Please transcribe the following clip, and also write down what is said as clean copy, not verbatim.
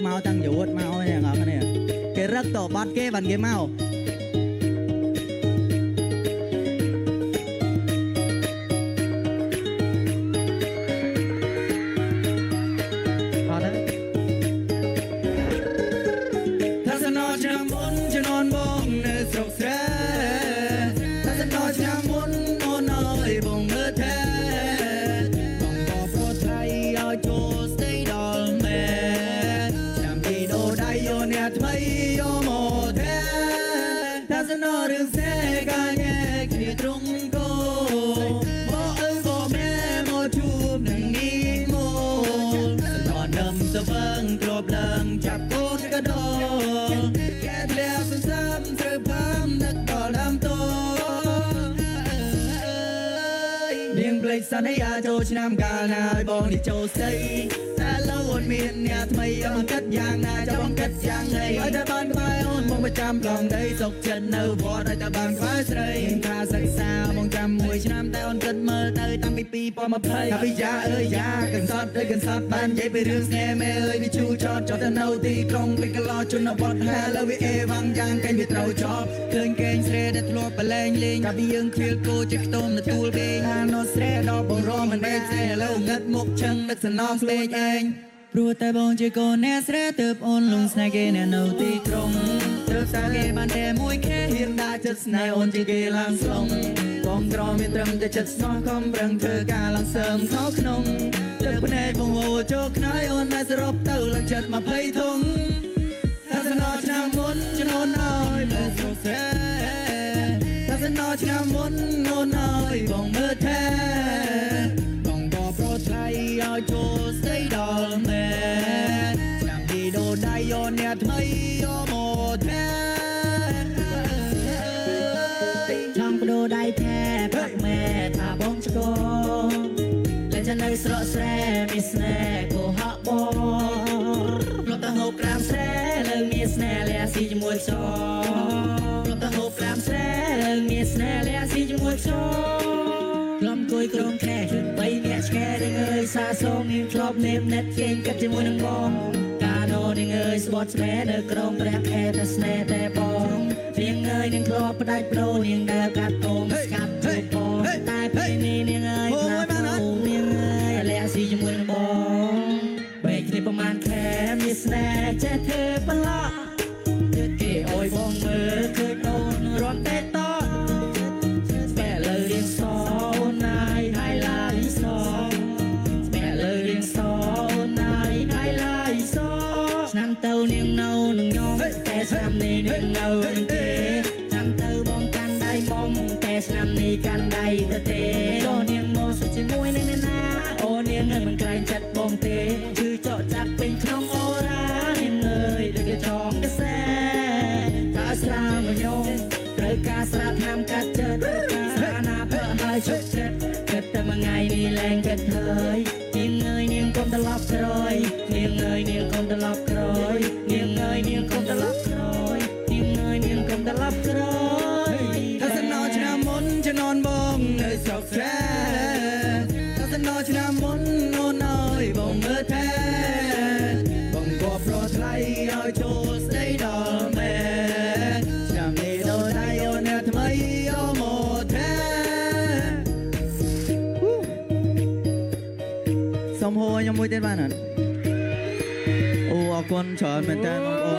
មកតាំងយួតមកនេះបងប្អូនគេរឹកតបាត់គេបានគេមកអត់ទេថាសណឆ្នាំមុនជំនាន់បងនៅស្រុកស្រែថាសណឆ្នាំមុនអូនអើយបងមើលថែបងក៏ប្រថៃឲ្យចូលស្ដីដល់ម៉ែឆ្នាំពីដូរដៃយកអ្នកថ្មីយកមកថែថាសណរឿងសេកាញែគ្នាត្រង់គោមកអើបងម៉ែមកជួបនឹងនេះមកសណនឹមសវឹងទ្របឡើងចាប់កូនកដោកែធ្លាក់សន្សំត្រូវផាំនឹកដល់ដើមតនាងភ្លេចសន្យាចូលឆ្នាំកាលណាឲ្យបងនេះចូលស្ដីតែឡូវអូនមានអ្នកថ្មីបងគិតយ៉ាងណាចាំបងគិតយ៉ាងណីឲ្យតែបានក្បែរអូនបងប្រចាំឡងដីសុកចិត្តនៅវត្តឲ្យតែបានក្បែរស្រីថាសិក្សាបងចាំមួយឆ្នាំតែអូនគិតមើលទៅតាំងពី2020ថាពីយ៉ាអើយយ៉ាកន្សត់អើយកន្សត់បាននិយាយពីរឿងស្នេហ៍មេអើយវាឈូចតចតទៅនៅទីក្រុងពេញកឡោជនបទហាលើវាអេវ៉ាំងយ៉ាងកេងវាត្រូវចប់ឃើញកេងស្រែដែលធ្លាប់ប្រឡែងលេងកាលពីយើងខ្វៀលគោជាខ្ទមនៅទួលពេងអាណូស្រែដល់បងរមិនបែកស្រែឥឡូវងឹតមុខឆឹងនឹកសំណងស្លេកឯងព្រោះតែបងជាកូនអ្នកស្រែទើបអូនលងស្នេហ៍គេអ្នកនៅទីក្រុងទើបសាគេបានតែមួយខែហ៊ានដាក់ចិត្តស្នេហ៍អូនជាគេឡើងស្លងបងក្រមានត្រឹមតែចិត្តស្នោះខំប្រឹងធ្វើការឡើងសើមខោក្នុងទឹកភ្នែកបងអូចូលខ្នើយអូនតែសរុបទៅឡើងចិត្ត20ធុងថាសណឆ្នាំមុនជំនាន់អើយមើលស្រុកស្រែថាសណឆ្នាំមុនអូនអើយបងមើលថែបងក៏ប្រថៃឲ្យចូលស្ដីដល់ម៉ែឆ្នាំនេះដូរដៃយកអ្នកថ្មីយកមកថែចង់បដូរដៃថែប្រាប់ម៉ែថាបងឆ្កលែងនៅស្រកស្រែមានស្នេហ៍កុហកបងធ្លាប់ទៅហូបក្រាមស្រែលើមានស្នេហ៍លះស៊ីជាមួយខ្យល់ធ្លាប់ទៅហូបក្រាមស្រែលើមានស្នេហ៍លះស៊ីជាមួយខ្យល់ធ្លាប់អង្គុយក្រុងខែបីអ្នកឆ្កែនឹងអើយសាសងនាងធ្លាប់នេមណិតគេងកាត់ជាមួយនឹងបងកាណូនាងអើយស្បត់ស្មែនៅក្រុងព្រះខែតែស្នេហ៍តែបងនាងអើយនាងធ្លាប់ផ្ដាច់ប្ដូរនាងដើរកាត់អូមស្កាត់ជួបបងតែពេលនេះនាងអើយផ្លាស់ប្ដូរនាងអើយលះស៊ីជាមួយនឹងបងបែកគ្នាប្រហែលខែមានស្នេហ៍ចេះធ្វើប្រឡោះគេអើយបងមើលឃើញអូនរំតែតស្បែកលើរៀងសអូនណាយហើយឡាយសស្បែកលើរៀងសអូនណាយហើយឡាយសឆ្នាំទៅនាងនៅនឹងខ្ញុំតែឆ្នាំនេះនាងនៅនឹងគេឆ្នាំទៅបងកាន់ដៃមុំតែឆ្នាំនេះកាន់ដៃទៅទេចូលនាងមកសុខជាមួយនឹងអ្នកណាអូនាងមិនក្រែងចិត្តបងទេឈឺចកចាក់ពេញក្នុងអូរ៉ានាងអើយដូចគេចងកសែតើស្រាមកខ្ញុំត្រូវការស្រាថ្នាំកាត់ចិត្តស្រាណាបើហើយជប់ចិត្តគិតតែមួយថ្ងៃនេះលែងគិតហើយនាងអើយនាងកុំត្រឡប់ក្រោយនាងអើយនាងកុំត្រឡប់ក្រោយនាងអើយនាងកុំត្រឡប់ក្រោយនាងអើយនាងកុំត្រឡប់ក្រោយថាសណឆ្នាំមុនជំនាន់បងនៅស្រុកស្រែថាសណឆ្នាំមុនអូនអើយបងមើលថែបងក៏ប្រថ្លៃឲ្យចូលស្ដីដល់ម៉ែឆ្នាំនេះដូរដៃអូនអ្នកថ្មីយកមកថែសុំហូរខ្ញុំមួយទៀតបានអត់អូអរគុណច្រើនមែនតើបងប្អូន។